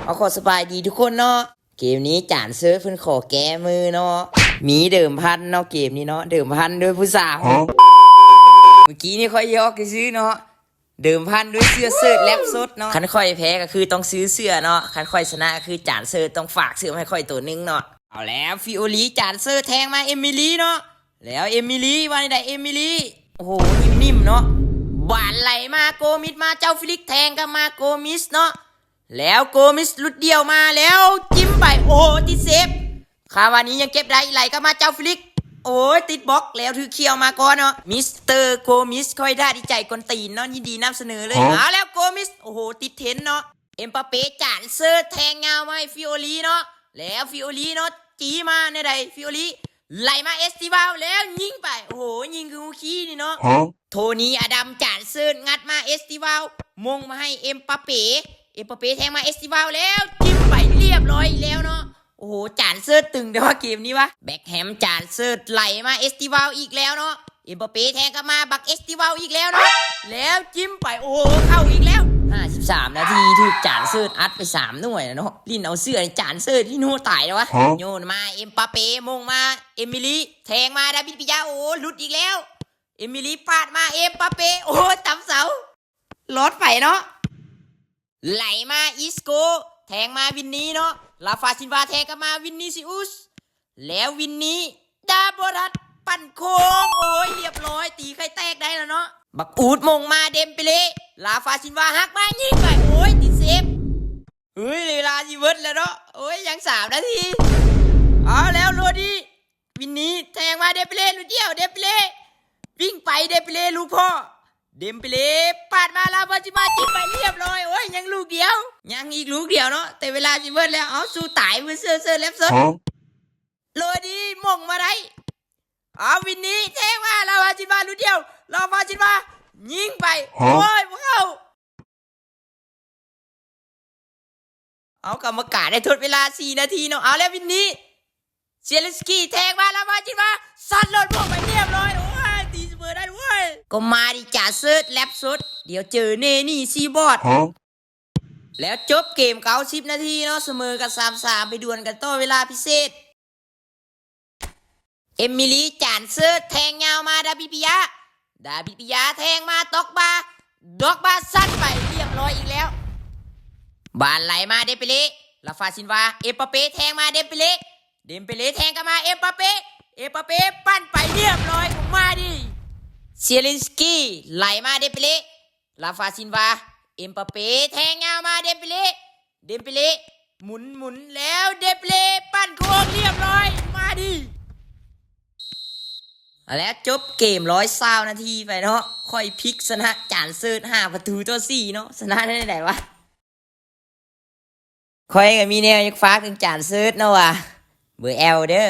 ເອົາ ຂໍສະບາຍດີທຸກຄົນເນາະ. ເກມນີ້ຈານເຊີດເພິ່ນຂໍແກ້ມືເນາະ. ມີເດີມພັນເນາະ ເກມນີ້ເນາະ, ເດີມພັນດ້ວຍຜູ້ສາວ. ເມື່ອກີ້ນີ້ຂ້ອຍຫຍອກຊື່ໆເນາະ, ເດີມພັນດ້ວຍເສື້ອເຊີດແລັບສົດເນາະ. ຄັນຂ້ອຍແພ້ກໍຄືຕ້ອງຊື້ເສື້ອເນາະ, ຄັນຂ້ອຍຊະນະກໍຄືຈານເຊີດຕ້ອງຝາກເສື້ອມາໃຫ້ຂ້ອຍໂຕໜຶ່ງເນາະ. ເອົາແລ້ວ ຟິໂອລີ ຈານເຊີດແທງມາເອມິລີເນາະ. ແລ້ວເອມິລີວ່າແນວໃດ ເອມິລີ? ໂອ້ໂຫ ນິ່ມໆເນາະ. ບານໄຫຼມາໂກມິດ ມາເຈົ້າຟີລິກ ແທງກັບມາໂກມິດເນາະ. ແລ້ວໂກມິດຫຼຸດດ່ຽວມາແລ້ວຈິ້ມໄປ ໂອ້ໂຫ ຕິດເຊບ. ຄາວານີຍັງເກັບໄດ້ ໄຫຼກັບມາເຈົ້າຟີລິກ ໂອ້ຍ ຕິດບລັອກ ແລ້ວຖືກເຂ່ຍມາກ່ອນເນາະ. ມິສເຕີໂກມິດ ຂ້ອຍທ່າດີໃຈກວນຕີນເນາະ ຍິນດີນຳສະເໜີເລີຍ. ເອົາແລ້ວໂກມິດ ໂອ້ໂຫ ຕິດເທນເນາະ. ເອັມປາເປ ຈານເຊີດແທງຍາວມາໃຫ້ຟິໂອລີເນາະ. ແລ້ວຟິໂອລີເນາະ ຈີ້ມາແນວໃດ ຟິໂອລີ ໄຫຼມາເອສຕິວາວ ແລ້ວຍິງໄປ ໂອ້ໂຫ ຍິງຄືຮູ້ຂີ້ນີ້ເນາະ. ໂທນີ ອາດັມ ຈານເຊີດ ງັດມາເອສຕິວາວ ມົງມາໃຫ້ເອັມປາເປ. ເອັມປາເປແທງມາເອສຕິວາວ ແລ້ວຈິ້ມໄປລຽບລ້ອຍອີກແລ້ວເນາະ. ໂອ້ໂຫ ຈານເຊີດຕຶງແຕ່ວ່າເກມນີ້ວະ. ແບັກແຮມ ຈານເຊີດ ໄຫຼມາເອສຕິວາວອີກແລ້ວເນາະ. ເອັມປາເປແທງກັບມາບັກເອສຕິວາວອີກແລ້ວເນາະ. ແລ້ວຈິ້ມໄປ ໂອ້ໂຫ ເຂົ້າອີກແລ້ວ. ຫ້າສິບສາມນາທີ ຖືກຈານເຊີດອັດໄປສາມໜ່ວຍແລ້ວເນາະ. ຫຼິ້ນເອົາເສື້ອໃຫ້ຈານເຊີດ ຫຼິ້ນໂຫດຕາຍແລ້ວວະ. ໂຍນມາເອັມປາເປ ມົງມາເອມິລີ ແທງມາດາວິດ ວິຢາ ໂອ້ ຫຼຸດອີກແລ້ວ. ເອມິລີປາດມາເອັມປາເປ ໂອ້ ຕຳເສົາ ລອດໄປເນາະ. ໄຫຼມາອິສໂກ ແທງມາວິນນີເນາະ. ລາຟາຊິນວາແທງກັບມາວິນນີຊີອຸສ ແລ້ວວິນນີ ດັບເບິນທັດ ປັ່ນໂຄ້ງ ໂອ້ຍ ລຽບລ້ອຍ ຕີໄຂ່ແຕກໄດ້ແລ້ວເນາະ. ບັກອູດມົງມາເດມເບເລ ລາຟາຊິນວາຫັກມາຍິງໄປ ໂອ້ຍ ຕິດເຊບ. ເຮີ້ຍ ເວລາຊິເບິດແລ້ວເນາະ. ໂອ້ຍ ຍັງສາມນາທີ. ເອົາແລ້ວໂຣດຣີ ວິນນີແທງມາເດມເບເລ ລູກດຽວ ເດມເບເລ ວິ່ງໄປ ເດມເບເລ ລູກພໍ່ ເດມເບເລ ປາດມາ ລາວາຊິມາ ຈິ້ມໄປ ລຽບລ້ອຍ. ໂອ້ຍ ຍັງລູກດຽວ ຍັງອີກລູກດຽວເນາະ ແຕ່ເວລາຊິເບິດແລ້ວ. ເອົາ ສູ້ຕາຍເວີເຊີເຊີແລັບສົດ. ໂຣດຣີ ມົງມາໄດ້. ເອົາ ວິນນີແທງມາ ລາວາຊິມາ ລູກດຽວ ລາວາຊິມາ ຍິງໄປ ໂອ້ຍ ບໍ່ເຂົ້າ. ເອົາ ກຳມະການໄດ້ທົດເວລາສີ່ນາທີເນາະ. ເອົາແລ້ວວິນນີ ເຊເລນສກີ ແທງມາ ລາວາຊິມາ ຊັດໂລດ ບວກໄປ ລຽບລ້ອຍ. ໂອ້ຍ ຕີສະເໝີໄດ້ເວີຍ. ກໍມາດິ ຈາເຊີດແລັບສົດ ດຽວເຈີເນນີຊີບອດ. ແລ້ວຈົບເກມເກົ້າສິບນາທີເນາະ ສະເໝີກັນສາມສາມ ໄປດວນກັນຕໍ່ເວລາພິເສດ. ເອມິລີ ຈານເຊີດ ແທງຍາວມາດາວິດ ວິຢາ ດາວິດ ວິຢາ ແທງມາ ດັອກບາ ດັອກບາ ຊັດໄປ ລຽບລ້ອຍອີກແລ້ວ. ບານໄຫຼມາເດມເບເລ ລາຟາຊິນວາ ເອັມປາເປ ແທງມາເດມເບເລ ເດມເບເລ ແທງກັບມາເອັມປາເປ ເອັມປາເປ ປັ່ນໄປ ລຽບລ້ອຍ. ມາດິ ເຊເລນສກີ ໄຫຼມາເດມເບເລ ລາຟາຊິນວາ ເອັມປາເປ ແທງຍາວມາເດມເບເລ ເດມເບເລ ໝຸນໆ ແລ້ວເດມເບເລ ປັ່ນໂຄ້ງ ລຽບລ້ອຍ. ມາດິ ແລ້ວຈົບເກມຮ້ອຍຊາວນາທີໄປເນາະ. ຂ້ອຍພິກຊະນະຈານເຊີດຫ້າປະຕູຕໍ່ສີ່ເນາະ. ຊະນະໄດ້ແນວໃດວະ? ຂ້ອຍກໍມີແນວຢາກຝາກເຖິງຈານເຊີດເນາະວ່າ ເບີແອວເດີ.